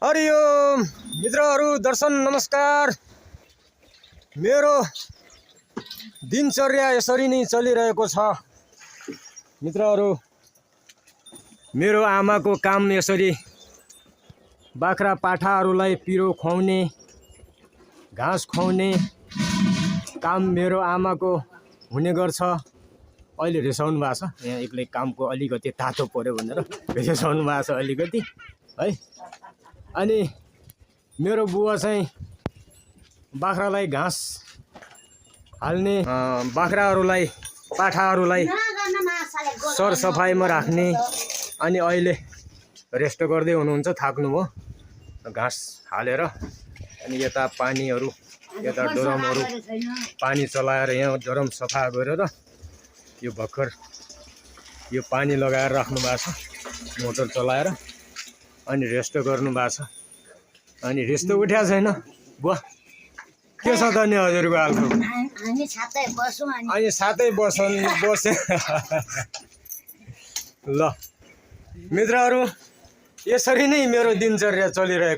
हरिओम मित्रहरू, दर्शन नमस्कार। मेरो दिनचर्या यसरी नै चलिरहेको छ मित्रहरू। मेरो आमाको काम यसरी बाख्रा पाठाहरूलाई पिरो खुवाउने, घाँस खुवाउने काम मेरो आमाको हुने गर्छ। अहिले रिसाउनु भएको छ, यहाँ एक्लै कामको अलिकति तातो पर्यो भनेर रिसाउनु भएको छ अलिकति है। अनि मेरो बुवा चाहिँ बाख्रालाई घाँस हाल्ने, बाख्राहरूलाई पाठाहरूलाई सरसफाइमा राख्ने, अनि अहिले रेस्ट गर्दै हुनुहुन्छ, थाक्नुभयो घाँस हालेर। अनि यता पानीहरू, यता ड्रमहरू पानी चलाएर यहाँ ड्रम सफा गरेर यो भर्खर यो पानी लगाएर राख्नु भएको छ मोटर चलाएर। अनि रेस्ट गर्नु भएको छ। अनि रेस्ट उठ्या छैन बुवा, के छ त नि हजुरको हालको? हामी साथै बसौँ अनि साथै बसे ल मित्रहरू, यसरी नै मेरो दिनचर्या चलिरहेको।